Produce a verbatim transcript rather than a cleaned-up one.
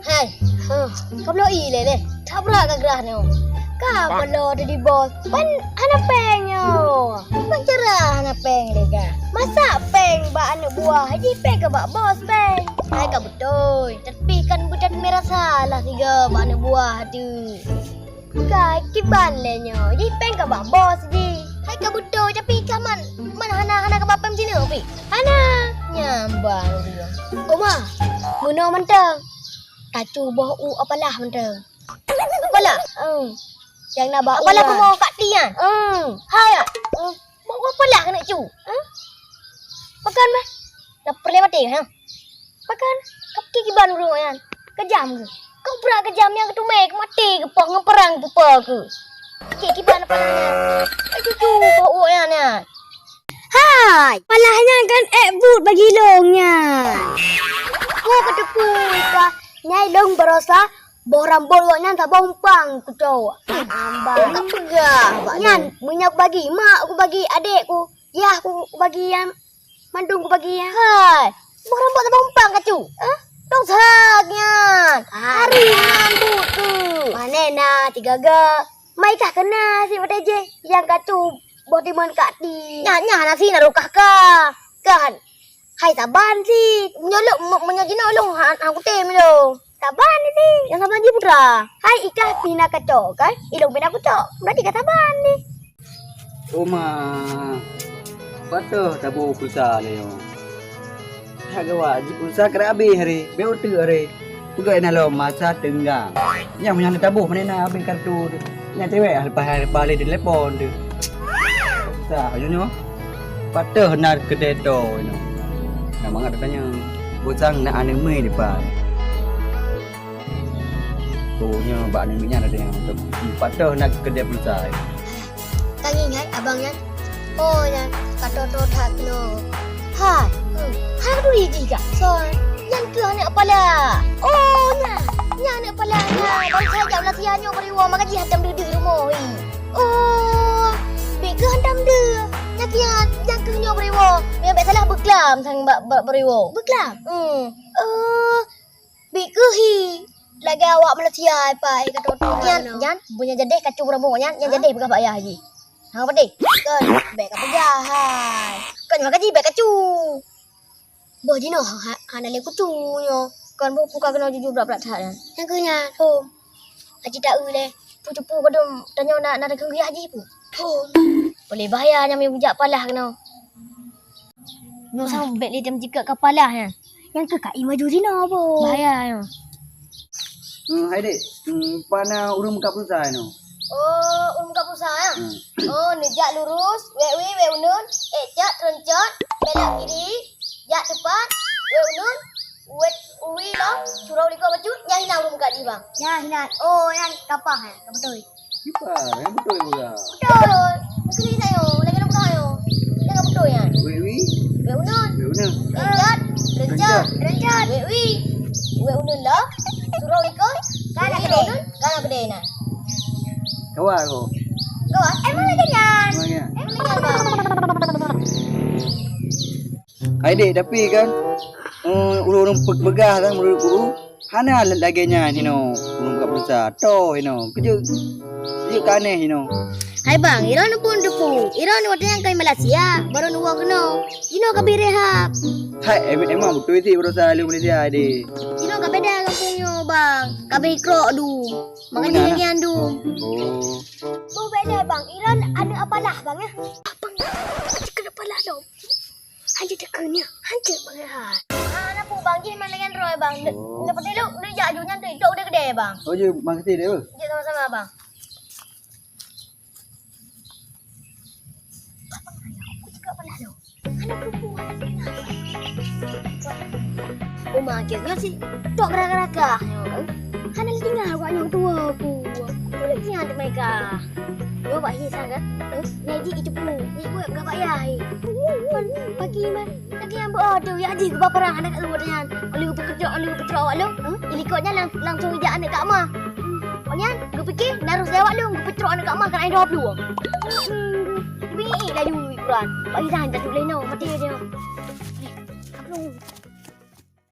Hai, huh, ka bloe ie lé lé. That brat ka grah nyoe. Ka paloe tadi bos. Ban hana péng nyoe. Ban cara hana péng lé ka. Masak péng bak aneuk buah, jih péng ka bak bos péng. Hai ka beutôi. Tapi kan beudat mirah salah sigoe bak aneuk buah tu. Ka kiban lé nyoe, jih péng ka bak bos jih. Hai ka beutôi, tapi ka man, man hana, hana ka bak péng sineuk pih. Hana, nyambang dia. Oma, meunoe mantong. Tacu boh u apalah mantong. Apalah? Hmm. Nyang na bak u apalah nyan. Kumoh kat tian. Hmm. Hai. Hmm. Boh u apalah keuneuk cu. Hmm? Pakon mah? Na peureulée maté, ha? Pakon? Ka pike kiban ureuëng nyan. Keujam keuh. Kau brat keujam nyang keutumé keu maté keupoh ngon peurang pupo keuh. Cek kiban apa nyan? Ai cucu kau uek nyan nyan. Hai, palah nyan kan ék buet bagi long nyan. Kau keuteupeu ka nyai long barosa boh rambot gobnyan saboh umpang kucok. Ambang. Kau peugah bak nyan, meunyoe kubagi mak, kubagi adek ku, yah ku, kubagi nyan. Mandum kubagi nyan. Hai, boh rambot saboh umpang kacu. Hah? Dong that nyan. Ah, hari nyan buet keuh. Pane na sigaga. Mai kah keuna si watée jih nyang kacu boh timon kak ti. Nyan, nyan hana si na rukah kah. Kan. Hai saban si. Meunyoe lôn, meunyoe jinoe lôn han, han kutem lôn. Saban si. Nyang saban jih putra. Hai ikah pih na kacok kan? Ilong pih na kucok. Berarti ka saban si. Oma, pat teuh taboh pulsa lé nyoe. That gawat, jih pulsa keuneuk habéh hari, bék uteuk hari. Peugah na lom masa teunggang. Nyang meunyan taboh meunan na habéh kartu tu. Nyang cewek leupah, leupah lé telepon tu. Pulsa nyoe nyoe. Pat teuh na keudè toe nyoe. Na mangat tanya. Pulsa na aneuk mui depan. Oh, nyoe bak aneuk mui nyan ada nyang pat teuh na keudè pulsa. Ka ingat abang nyan? Oh, nyan ka toe-toe that keunoe. Hai, hmm, hai duri jih kak. Soe? Nyan keuh aneuk pala. Oh, nyan. Nyan aneuk pala nyan. Baru saja Malaysia nyoe beriwoe maka jih hantom deuh-deuh rumoh. Oh, bèk keuh hantom deuh. Nyan keuh nyan, nyan keuh nyoe beriwoe. Nyan bèk salah beuklam sang bak, bak beriwoe. Beuklam? Hmm. Oh, bèk keuh hi. Lagèe awak Malaysia ai pai ka toe-toe nyan, nyan, bunoe jadeh kacung rambok nyan, nyan jadeh peugah bak yah jih. Hang padeh? Kon, bèk ka peugah hai. Kon maka jih bèk kacu. Boh jinoe ha-, hana lé kucu nyoe. Kon boh puka keunoe jujur brat-brat that nyan. Nyang keuh nyan, hom. Aci taeu lé. Pu cupu kadum tanyoe na, na takheun yah jih pu. Hom. Boleh bahaya nyan meujak palah keunoe. Nyoe sang bèk lé tem jikak ka palah nyan. Nyang keuh ka i maju jinoe boh. Bahaya nyoe. Hmm, hai dek. Hmm, pana ureueng buka pulsa nyoe. Oh, ureueng buka pulsa ya? Hmm. Oh, neujak lurus, wek wi, wek unun, eh, cot, trencot, belok kiri, jak tepat, wek unun, wek wi lo, surau likot bacut, nyan hina ureueng buka jih bang. Nyan hina. Oh, nyan kapah eh, ka beutôi. Kiban, nyang beutôi peugah. Beutôi. Mungkin saya, lagi lupa saya. Jangan beutôi ya. Wek wi? Wek unun. Wek unun. Rencot. Rencot. Rencot. Wek wi. Wek unun lah. Surau ikut. Kan nak kedai. Kan nak kedai nah. Kawan aku. Kawan. Emang lagi nyan. Emang lagi nyan. Emang lagi nyan, bang. Hai dek, tapi kan, eh, ureueng-ureueng pe-, peugah kan meunurot guru, hana lagèe nyan hinoe ureueng buka pulsa. Toe hinoe, keujeuet, keujeuet ka aneh hinoe. Hai bang, iroe neupun teupeu, iroe watèe nyan ka i Malaysia, barô neuwoe keunoe. Jinoe ka bri rehab. Hai, em-, emang beutôi sit baroesa lôn Malaysia deh. Jinoe ka beda gampông nyoe bang, ka bri krok dum. Makanya nyan dum. Oh. Boh beda bang, iroe aneuk apalah bang ya. Abang, cakap apalah dong. Hanjeuet takheun nyan, hanjeuet bangai hai. Ah, na pu bang, jih man lagèe droe bang. Ndak, oh, ndak peutilok, ndak jak ju nyan tu, tok udah gede bang. Oh, jih bang keuti deh. Jih sama-sama bang. Aku cakap pernah tu. Anak perempuan. Uma akhirnya si tok raga-raga. Hana lagi tinggal awak nyang tua aku. Aku lagi yang ada mereka. Yo bak hi sangat. Eh, nyaji itu pun. Ni buat gak payah. Pagi man. Lagi yang buat tu ya ji gua perang anak lu dengan. Lalu gua pekerja, lalu gua petrok awak lu. Huh? Ini kau nyan lang-, langsung ijak anak kak ma. Oh nyan, gua fikir narus lewat lu, gua petrok anak kak ma kan ada dua. Bi laju ukuran. Bagi dah tak boleh no, mati dia. Aduh.